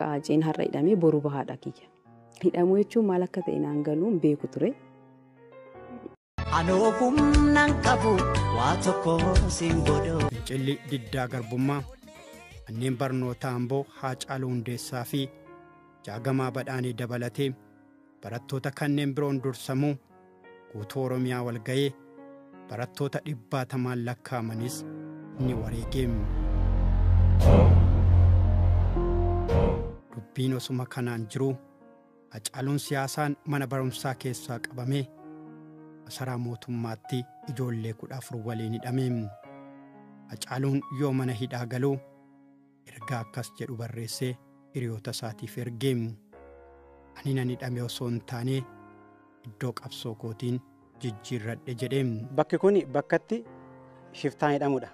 Qaaceen har'a hidhamee boru bahaadha kiyya. Hidhamuu jechuun maal akka ta'e naan galuu hin beeku ture. Anoo humnaan qabu waa tokko siin godhu. Fincilli diddaa garbummaa manneen barnootaa Amboo Haacaaluu Hundeessaa fi Jaagamaa Badhaanee dabalatee barattoota kanneen biroon dursamuu guutuu Oromiyaa walga'ee barattoota dhibbaatamaan lakkaa'amanis ni wareege. Dubbiin osuma kanaan jiru Haacaaluun siyaasaan mana barumsaa keessaa qabamee masaraa mootummaatti ijoollee 14 waliin hidhame. Haacaaluun yoo mana hidhaa galuu ergaa akkas jedhu barreessee hiriyoota isaatiif erge. Ani nan hidhame osoo hin taane iddoo qabsoo kootiin jijjiirradhe jedhe. Bakki kun bakkatti shiftaan hidhamudha.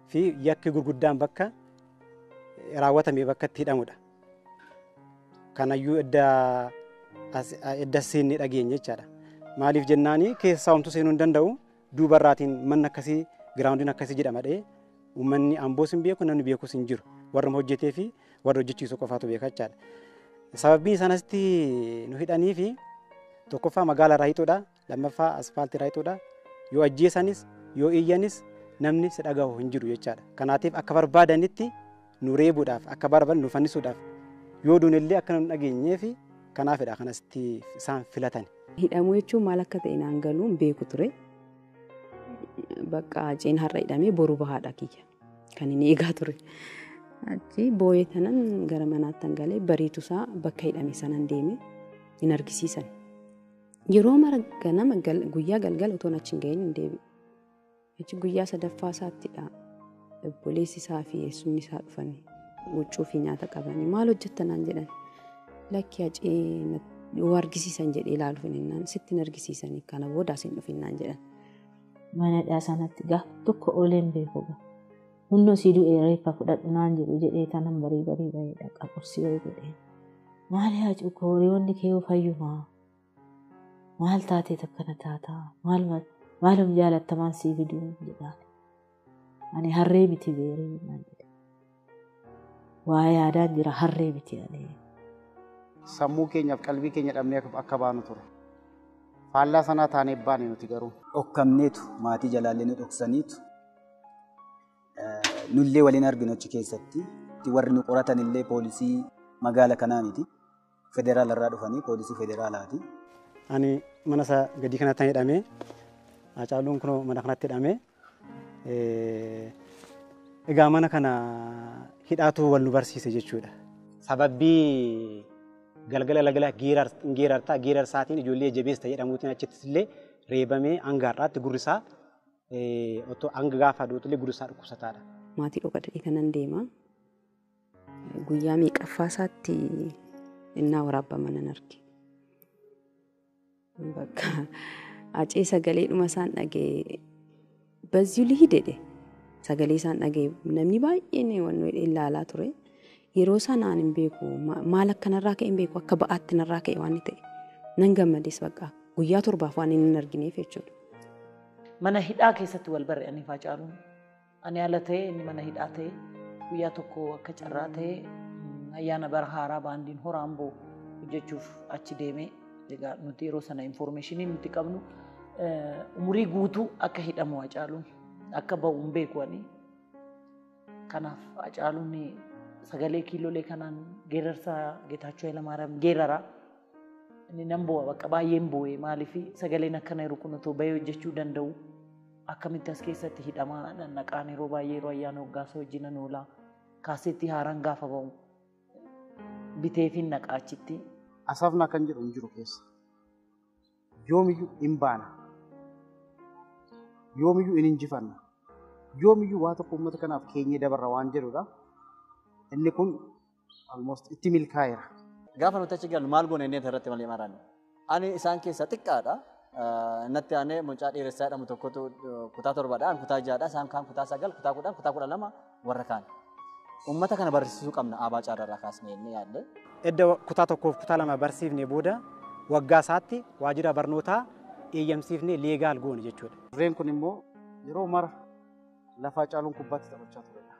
Fi yakki gurguddaan bakka raawwatame bakkatti hidhamudha. Kanayyuu edda seenne dhageenye jechaadha. Maaliif jennaani keessaa homtuu seenuu hin danda'u duubarraatiin manni akkasii giraawundiin akkasii jedhama dhee uummanni Amboos hin beeku namni beekus hin jiru warra hojjetee fi warra hojjechiisu qofaatu beeka jechaadha. Sababbiin isaan asitti nu hidhanii fi tokkoffaa magaalaa irraa hiixuudha lammaffaa asfaaltii irraa hiixuudha yoo ajjeesanis yoo iyyanis namni si dhagahu hin jiru jechaadha. Kanaatiif akka barbaadanitti nu reebuudhaaf akka barbaadan nu fannisuudhaaf yoo duunillee akka nu dhageenyee fi kanaafidha kanasitti isaan filatan. Hidhamuu jechuun maal akka ta'e naan galuu hin beeku ture. Bakka Haaceen har'a hidhamee boru bahaadha kiyya. Kan inni eegaa ture. Achi boo'ee tanan gara manaatti galee bariitu isaa bakka hidhame sanan deeme hin argisiisan. Yeroo mara ganama guyyaa galgala otoon achi hin gahin hin deebi'u. Achi guyyaa sadaffaa isaattidha. Obboleessi isaa fi eessumni isaa dhufanii huccuu fi nyaata qabanii maal hojjetta naan jedhan. Lakki Haacee yoo argisiisan jedhee ilaaluuf hinnaan sitti hin argisiisanii kana booda as hin dhufinnaan jedhan. Mana hidhaa sanatti gaaf tokko oolee hin beeku. Hunnoo sii du'ee reeffa fudhadhu naan jedhu jedhee tanan barii barii bahee dhaqa qursii wayii godhee. Maali haa cuukkoo hiriyoonni kee yoo fayyumaa? Maal taatee akkana taataa? Maal maalum jaalattamaan sii fiduu jedhaan. Ani harree miti beeree naan jedhe. Waa yaadaan jira harree miti ani. Sammuu keenyaaf qalbii keenya dhabnee akka baanu ture. Faallaa sanaa taanee baane nuti garuu. Dhokkamneetu maatii jalaallee nu dhoksaniitu nullee waliin arginu achi keessatti warri nu qoratan illee poolisii magaala kanaa miti. Federaala irraa dhufanii poolisii federaalaati. Ani mana isaa gadii kanatti hidhamee Haacaaluun kunoo mana kanatti hidhamee egaa mana kana hidhaatu wal nu barsiise jechuudha. Sababbii galgala galgala geerartaa geerarsaatiin ijoollee jabeessa jedhamuutiin achittis illee reebamee hanga har'aatti gurri isaa otoo hanga gaafa duutu gurri isaa dhukkubsataadha. Maatii dhokatee kanan deema. Guyyaa meeqaffaa isaatti innaa waraabama nan arge. Bakka Haacee sagalee dhuma isaan dhagee በዚሁ ልሂድ jedhe sagalee isaan dhagee namni baay'een waan ilaalaa ture. Yeroo sanaan hin beeku maal akka narraa ka'e hin beeku akka ba'aatti narraa ka'e waan ta'e nan gammades bakka guyyaa torbaaf waan inni hin argineef jechuudha. Mana hidhaa keessatti wal barre ani Haacaaluun. Ani ala ta'e inni mana hidhaa ta'e guyyaa tokko akka carraa ta'e ayyaana bara haaraa baandiin hora Amboo hojjechuuf achi deemee egaa nuti yeroo sana infoormeeshinii nuti qabnu umurii guutuu akka hidhamu Haacaaluun akka ba'u hin beeku ani. Kanaaf Haacaaluun sagalee kiilolee kanaan geerarsa Geetaachoo Hayilamaariyaam geeraraa inni nan bu'a bakka baay'een bu'e maaliif sagaleen akkana yeroo kun otoo bahee hojjechuu danda'u akkamitti as keessatti hidhamaa naqaan yeroo baay'ee yeroo ayyaana hoggaasa wajjin nan oolaa kaasetti haaraan gaafa ba'u biteefin naqaa achitti. Asafnaa kan jedhu hin jiru keessa. Yoomiyyuu hin baana. Yoomiyyuu hin injifanna. Yoomiyyuu waa tokko uummata kanaaf keenyee dabarra waan jedhudha. Inni kun almost itti milkaa'eera. Gaafa nuti achi gallu maal goone inni irratti malee maraanne. Ani isaan keessaa xiqqaadha. Natti aanee mucaa dheeressaa jedhamu tokkotu kutaa 7dha, kutaa 6dha, isaan kaan kutaa 9, kutaa 10, kutaa 12 warra kaan. Uummata kana barsiisuu qabna abaa caarraa kaasnee inni yaadde. Edda kutaa 1 fi kutaa 2 barsiifnee booda waggaa isaatti waajjira barnootaa eeyyamsiifnee leegaal goone jechuudha. Dirreen kun immoo yeroo mara lafa Haacaaluun kubbaatti taphachaa turedha.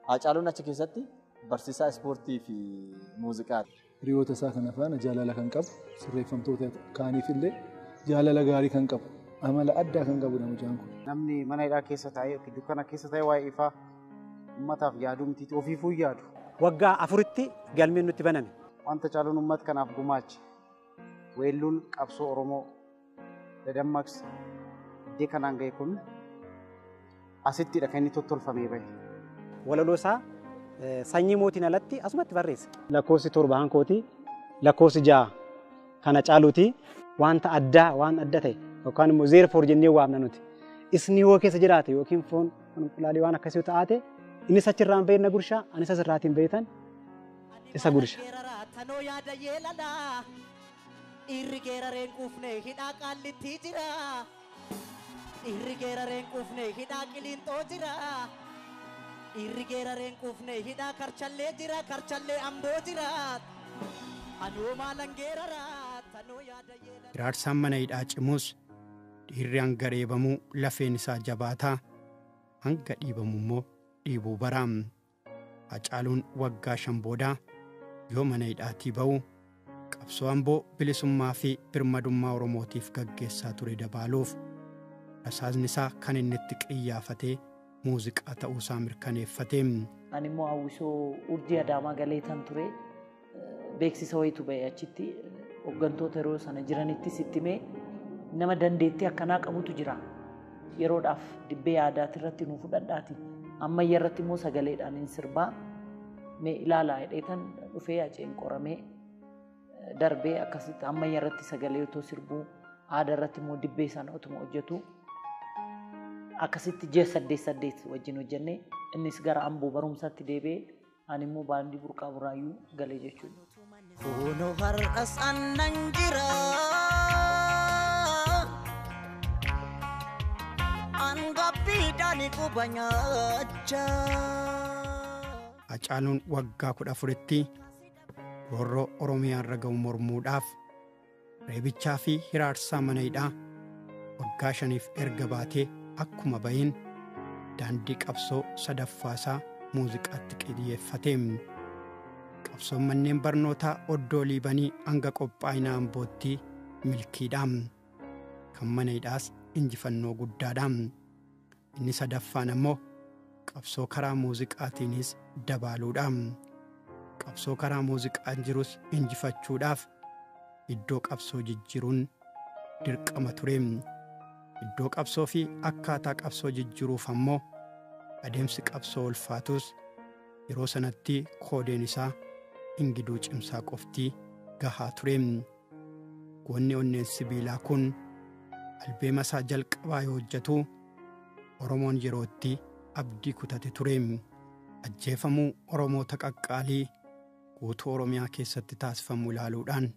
Haacaaluun achi keessatti barsiisaa ispoortii fi Muuziqaa. Hiriyoota isaa kana faana jaalala kan qabu, sirreeffamtoota kaaniif illee jaalala gaarii kan qabu, amala addaa kan qabudha mucaan kun. Namni mana hidhaa keessa taa'ee yookiin dukkana keessa taa'ee waa'ee ifaa uummataaf yaaduu miti, ofiifuu yaadu. Waggaa 4tti galmeen nutti baname. Wanta Hacaaluun uummata kanaaf gumaache, weelluun qabsoo Oromoo dadammaqsa iddoo kanaan ga'e kun asittidha kan inni tottolfamee bahe. Walaloo isaa sanyii mootiin alatti asumatti barreesse. Lakkoofsi 7 hankooti, lakkoofsi 6 kana caaluuti, wanta addaa waan adda ta'e yookaan immoo zeerfoor jennee waamna nuti. Isni yoo keessa jiraate yookiin foon qulqullaalee waan akkasii yoo taate, innis achirraan bahee na gurshaa, anis asirraatiin baheetan isa gursha. Tanoo yaada yeelalaa dhiirri geerareen quufne hidhaa qaallittii jira. Dhiirri geerareen quufne hidhaa qiliinxoo jira. Dhiirri geerareen quufne hidhaa karchallee jira, karchallee amboo jira. Anoo maalan geeraraa tanoo yaada yeelalaa. Hiraarsaan mana hidhaa cimus, dhiirri hanga reebamuu lafeen isaa jabaataa, hanga dhiibamu immoo dhiibuu baraam. Hacaaluun waggaa 5 boodaa yoo mana hidhaatii ba'u, qabsoo Amboo bilisummaa fi birmadummaa Oromootiif gaggeessaa ture dabaaluuf rasaasni isaa kan inni itti qiyyaafatee muuziqaa ta'uusaa mirkaneeffate. Ani immoo hawwisoo urjii Adaamaa galee tan ture, beeksisa wayitu ba'e achitti, hooggantoota yeroo sana jiranitti sitti himee, nama dandeettii akkanaa qabutu jira. Yeroodhaaf dibbee yaadaati irratti nu fudhadhaati. Ammayya irratti immoo sagaleedhaan hin sirbaa. Mee ilaalaa jedheetan dhufee Haceen qoramee darbee, akkasitti ammayya irratti sagalee otoo sirbuu, aadaa irratti immoo dibbee sana otuma hojjetu, akkasitti ji'a 8 8 wajjin hojjennee, innis gara Amboo barumsaatti deebi'ee, ani immoo baandii Burqaa Buraayyuu galee jechuudha. Kunoo har'as annan jira. Angabbiidhaan quba nyaachaa. Hacaaluun waggaa 14tti roorroo Oromiyaa irra ga'u mormuudhaaf reebichaa fi hiraarsaa mana hidhaa waggaa 5f erga baatee akkuma bahin daandii qabsoo sadaffaasaa muuziqaatti xiyyeeffate. Qabsoon manneen barnootaa oddoo Liibanii hanga qophaa'ina Ambootti milkiidha. Kan mana hidhaas injifannoo guddaadha. Inni sadaffaan ammoo qabsoo karaa muuziqaatiinis dabaaluudha. Qabsoo karaa muuziqaan jirus injifachuudhaaf iddoo qabsoo jijjiiruun dirqama ture. Iddoo qabsoo fi akkaataa qabsoo jijjiiruuf ammoo adeemsi qabsoo ulfaatus, yeroo sanatti koodeen isaa Ingiduu Cimsaa qoftii gahaa ture. Goonni onneen sibiilaa kun albeema isaa jalqabaa yoo hojjetu, Oromoon yerootti abdii kutate ture. Ajjeefamuu Oromoota qaqqaalii guutuu Oromiyaa keessatti taasifamu ilaaluudhaan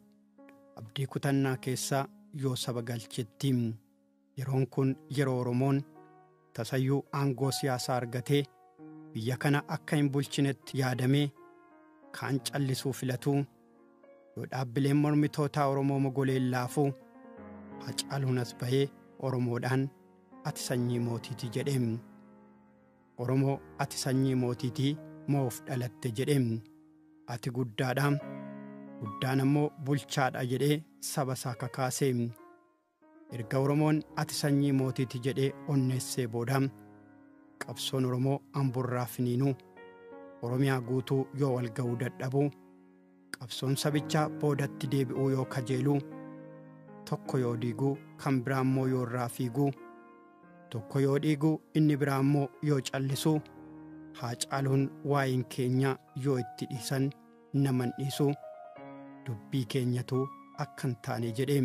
abdii kutannaa keessaa yoo saba galchetti, yeroon kun yeroo Oromoon tasayyuu aangoo siyaasaa argatee biyya kana akka hin bulchinetti yaadamee kaan callisuu filatu, yoo dhaabbileen mormitootaa Oromoo mogoleen laafuu, Hacaaluun as bahee Oromoodhaan "Ati sanyii mootiiti" jedhe. Oromoo, "Ati sanyii mootiitii, moof dhalatte" jedhe. "Ati guddaadha, guddaan ammoo bulchaadha" jedhee saba isaa kakaase. Erga Oromoon "Ati sanyii mootiiti" jedhee onneessee booda, qabsoon Oromoo Amborraa finiinuu Oromiyaa guutuu yoo wal ga'uu dadhabu, qabsoon sabichaa boodatti deebi'uu yoo kajeelu, tokko yoo diiguu kan biraa immoo yoo irraa fiiguu, tokko yoo dhiigu inni biraa immoo yoo callisu, Haacaaluun waa'een keenya yoo itti dhiisan naman dhiisu, dubbii keenyatu akka hin taane jedhe.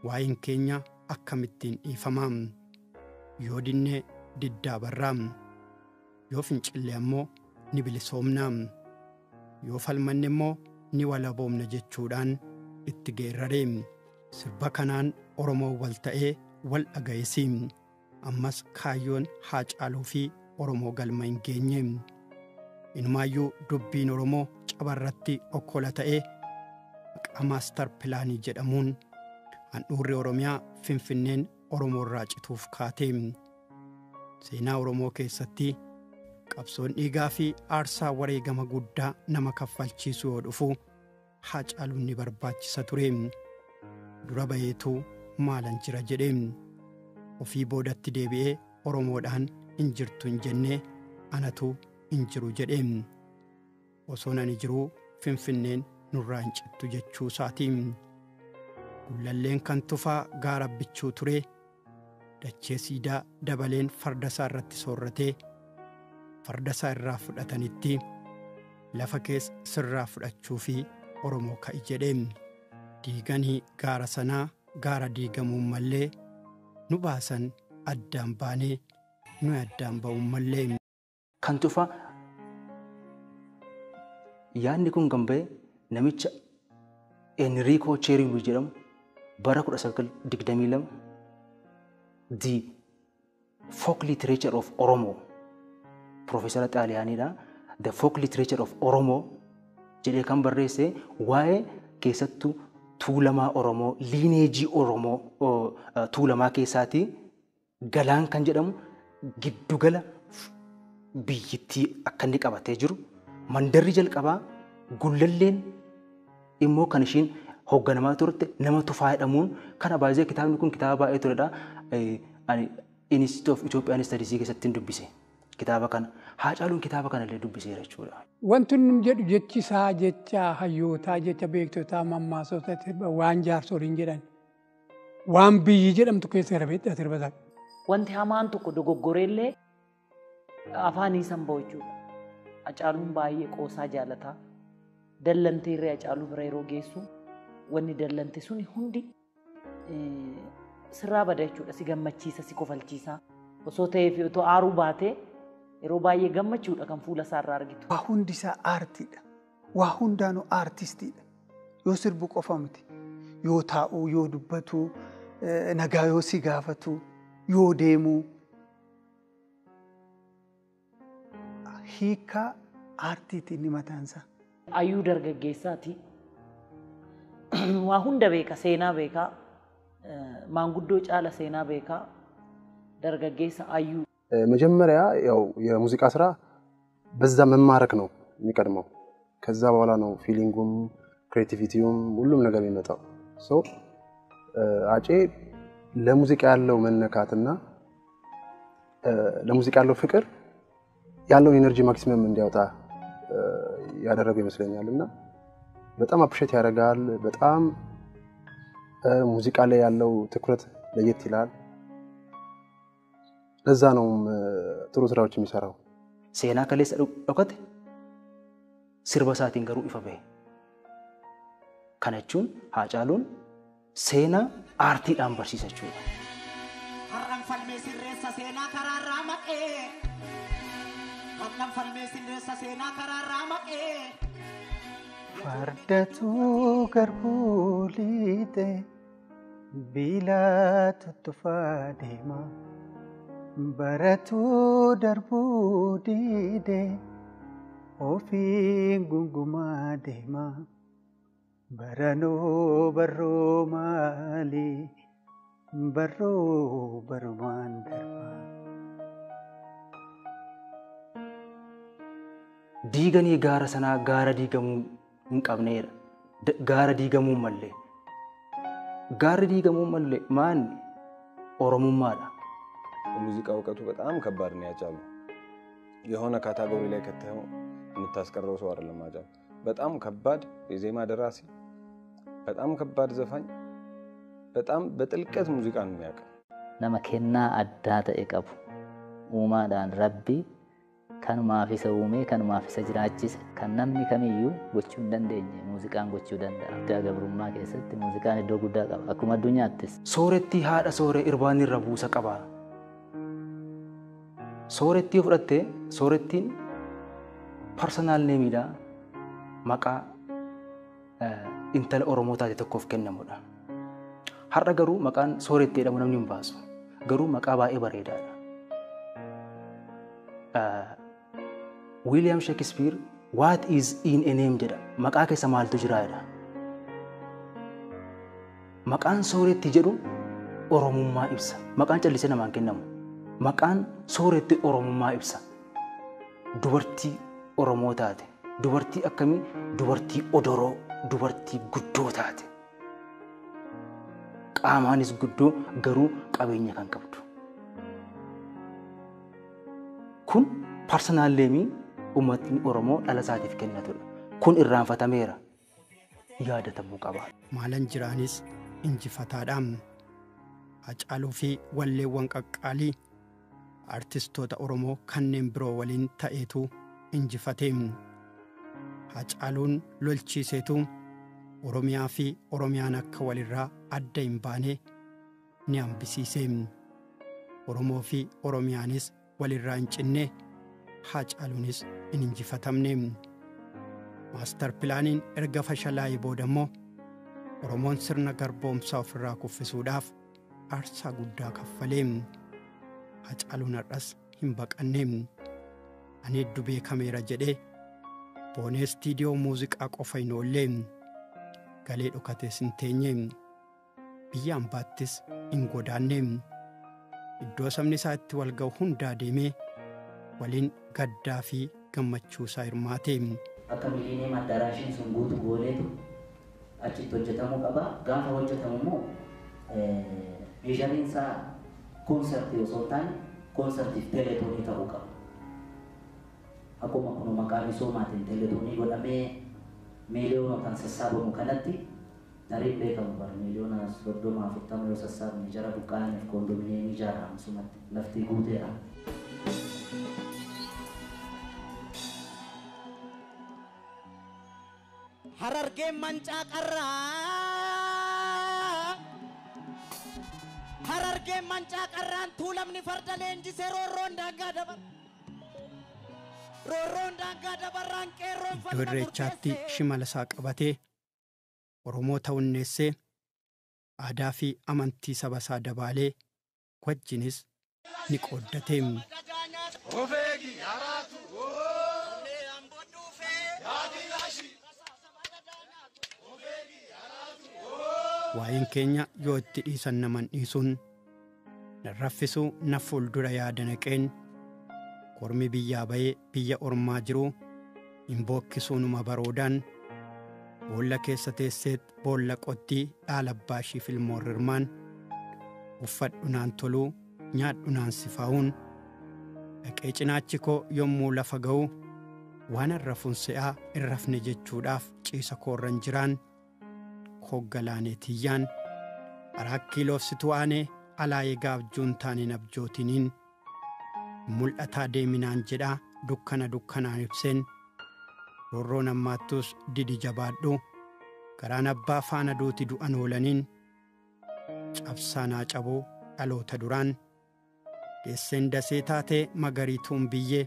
Waa'een keenya akkamittiin dhiifama? Yoo dinnee diddaa barraa, yoo fincille ammoo ni bilisoomna, yoo falmanne immoo ni walaboomna jechuudhaan itti geerrare. Sirba kanaan Oromoon wal ta'ee wal dhaga'eesi. Ammas kaayyoon Haacaaluu fi Oromoo galma hin geenye. Inumaayyuu dubbiin Oromoo cabarratti okkola ta'ee, maqaa maastar pilaanii jedhamuun handhuurri Oromiyaa Finfinneen Oromoo irraa cituuf kaate. Seenaa Oromoo keessatti Qabsoon dhiigaa fi aarsaa wareegama guddaa nama kaffalchiisu yoo dhufu Haacaaluun ni barbaachisa ture. Dura baheetu maalan jira jedhee ofii boodatti deebi'ee Oromoodhaan hin jirtu hin jennee anatu hin jiru jedhee osoon ani jiruu Finfinneen nurraa hin cittu jechuu isaatii. Gullalleen kan tufaa gaara bichuu ture dachee siidaa dabaleen farda isaa irratti soorratee farda isaa irraa fudhatanitti lafa keessa sirraa fudhachuu fi Oromoo ka'i jedhee diiganii gaara sanaa gaara diigamuun mallee nu baasan addaan baanee nu addaan ba'uun mallee. Kan tufaa yaadni kun kan ba'e namicha Enrico Cerulli jedhamu bara 1922 The Folk Literature of Oromo Profeesara Xaaliyaaniidha. The Folk Literature of Oromo jedhee kan barreesse waa'ee keessattuu tuulamaa Oromoo liineejii Oromoo tuulamaa keessaatii Galaan kan jedhamu giddugala biyyittii akka inni qabatee jiru mandarri jalqabaa Gullalleen immoo kan ishiin hoogganamaa turte nama Tufaa jedhamuun kana baay'ee kitaabni kun kitaaba baay'ee turedha. Ani Institute of Ethiopian Studies keessatti dubbise kitaaba kana. Haacaaluun kitaaba kana illee dubbiseera jechuudha. Wanti inni jedhu jechi isaa jecha hayyootaa jecha beektotaa mammaasota waan jaarsoliin jedhan waan biyyi jedhamtu keessa darbeetti sirba. Wanti hamaan tokko dogoggoreellee afaan isaan bahu jechuudha. Hacaaluun baay'ee qoosaa jaalata. Dallantee irree Hacaaluu bira yeroo geessu wanni dallante suni hundi sirraa bada jechuudha. Si gammachiisa, si kofalchiisa. Osoo ta'ee fi otoo aaruu baatee yeroo baay'ee gammachuudha kan fuula isaarraa argitu. Waa hundi isaa aartiidha. Waa hundaanuu aartistiidha. Yoo sirbu qofa miti. Yoo taa'u, yoo dubbatu, nagaa yoo si gaafatu, yoo deemu. Hiika aartiiti inni mataansaa. Ayyuu dargaggeessaati. Waa hunda beeka, seenaa beeka. Maanguddoo caala seenaa beeka. Dargaggeessa ayyuu. መጀመሪያ ያው የሙዚቃ ስራ በዛ መማረክ ነው የሚቀድመው። ከዛ በኋላ ነው ፊሊንጉም ክሪኤቲቪቲውም ሁሉም ነገር የሚመጣው። ሶ አጬ ለሙዚቃ ያለው መነካትና ለሙዚቃ ያለው ፍቅር ያለውን ኤነርጂ ማክሲመም እንዲያወጣ ያደረገው ይመስለኛልና በጣም አፕሪሼት ያደርጋል። በጣም ሙዚቃ ላይ ያለው ትኩረት ለየት ይላል። ለዛ ነው ጥሩ ስራዎች የሚሰራው። Seenaa kaleessa dhokate sirba isaatiin garuu ifa bahe. Kana jechuun Haacaaluun seenaa aartiidhaan barsiisa jechuudha. Har'aan falmee sirreessa seenaa karaarraa maqee. Har'aan falmee sirreessa seenaa karaarraa maqee. Fardatu garbuu liite biilaa tuttufaa deema. Baratu darbuu diide ofiin gungumaa deema. Baranoo barroo maali barroo barumaan darba. Diiganii gaara sanaa gaara diigamuu hin qabneedha. Gaara diigamuu mallee. Gaarri diigamuu mallee maanni Oromummaadha. የሙዚቃ እውቀቱ በጣም ከባድ ነው። ያጫሉ የሆነ ካታጎሪ ላይ ከተኸው የምታስቀረው ሰው አይደለም። አጫሉ በጣም ከባድ የዜማ ደራሲ፣ በጣም ከባድ ዘፋኝ፣ በጣም በጥልቀት ሙዚቃን የሚያውቅ Nama kennaa addaa ta'e qabu uumaadhaan Rabbi kanumaaf isa uume kanumaaf isa jiraachise kan namni kamiyyuu gochuu hin dandeenye muuziqaan gochuu danda'a. Addaa gabrummaa keessatti muuziqaan iddoo guddaa qaba akkuma addunyaattis. Soorettii haadha sooree irbaan irra buusa qaba. Soorettii fudhattee soorettiin parsonaal neemiidha maqaa intala Oromoo taate tokkoof kennamudha. Har'a garuu maqaan sooretti jedhamu namni hin baasu. Garuu maqaa baay'ee bareedaadha. William Shakespeare what is in a name jedha. Maqaa keessa maaltu jira jedha. Maqaan sooretti jedhu Oromummaa ibsa. Maqaan callisee namaan kennamu. Maqaan sooretti Oromummaa ibsa. Dubartii Oromoo taate, dubartii akkamii, dubartii odoroo, dubartii guddoo taate. Qaamaanis guddoo garuu qabeenya kan qabdu. Kun parsanaalleemii uummatni Oromoo dhala isaatiif kennatudha. Kun irraanfatameera. Yaadatamuu qaba. Maalan jiraanis injifataadha. Hacaaluu fi walleewwan qaqqaalii artistoota Oromoo kanneen biroo waliin ta'eetu injifate. Hacaaluun lolchiiseetu Oromiyaa fi Oromiyaan akka walirraa adda hin baane ni hambisiise. Oromoo fi Oromiyaanis walirraa hin cinne, Hacaaluunis hin injifatamne. Maastar pilaaniin erga fashalaa'ee booda immoo Oromoon sirna garboomsaa ofirraa kuffisuudhaaf aarsaa guddaa kaffalee. Hacaaluun har'as hin baqanne. Ani hedduu beekameera jedhee boonee istiidiyoo muuziqaa qofa hin oolle. Galee dhokatees hin teenye. Biyya ambaattis hin godaanne. Iddoo sabni isaa itti wal ga'u hundaa deemee waliin gaddaa fi gammachuu isaa hirmaate. Akka Miiliiniyeem Addaaraashiin sun guutu gooneetu achitti hojjetamuu qaba. Gaafa hojjetamu immoo meeshaaleen isaa koonsartii osoo hin taane koonsartiif teeletoonii ta'uu qaba. Akkuma kun maqaa misoomaatiin teeletoonii godhamee miiliyoonotaan sassaabamu kanatti tariin beekamu bara miiliyoona 30 40 yoo sassaabne jara buqqa'aniif koondominiyeemii ijaarama sumatti lafti guuteera. Harargeen mancaa qarraa, Harargeen mancaa qarraan tuulamni farda leenjisee roorroon daangaa dabar. Roorroon daangaa dabarraan qeerroon Iddoo farda irreechaatti murteessee. Shimala isaa qabatee Oromoo ta'unneessee aadaa fi amantii saba isaa dabaalee wajjinis ni qooddate. Waa'een keenya yoo itti dhiisan naman dhiisuun nan raffisuu na fuuldura yaada naqeen kormi biyyaa ba'ee biyya ormaa jiru hin bookkisuunuma baroodaan boolla keessa teesseet boolla qottii dhaala abbaa ishiif ilmoon rirmaan uffadhu naan toluu nyaadhu naan sifaa'uun dhaqee cinaachi koo yommuu lafa ga'u waan arrafuun se'aa hin rafne jechuudhaaf ciisa koorran jiraan hoggalaanee tiyyaan araa kiiloofsituu aanee alaa eegaa abjuun taaneen abjootiniin mul'ataa deeminaan jedhaa dukkana dukkanaan ibseen roorroon ammaattus didi jabaadhu garaan abbaa faana duuti du'an oolaniin cabsaanaa cabuu dhaloota duraan geesseen dasee taatee magariituun biyyee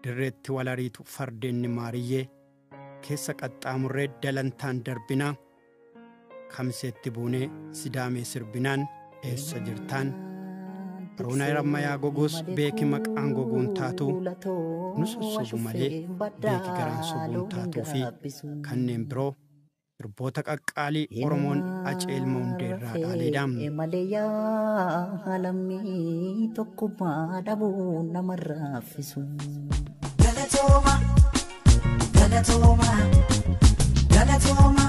dirreetti walariitu fardeenni maariyyee keessa qaxxaamurree dalantaan darbinaa kamiseetti buunee sidaamee sirbinaan eessa jirtaan Haroona rammayaa goguus beeki maqaan goguun taatu nu sossobu malee beeki garaan sobuun taatuu fi kanneen biroo sirboota qaqqaalii Oromoon aceelma hundeerraa dhaaleedha. Malee yaa lammii tokkummaa dhabuu nama raffisu. Galatooma, galatooma, galatooma.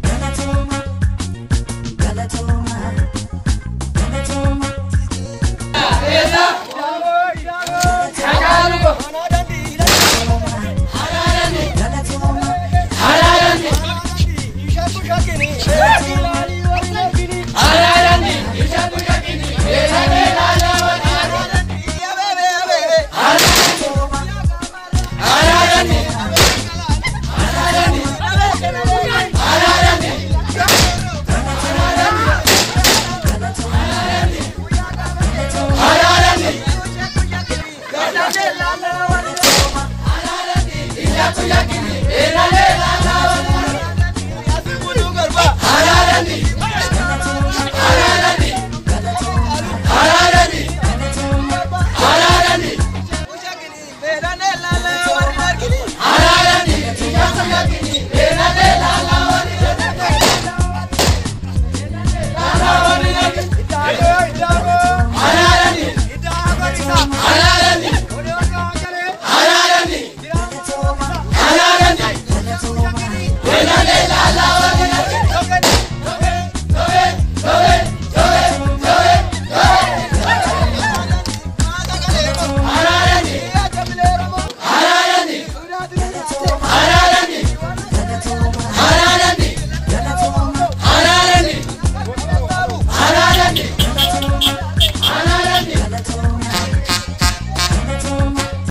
Galatooma, galatooma, galatooma. Hararani.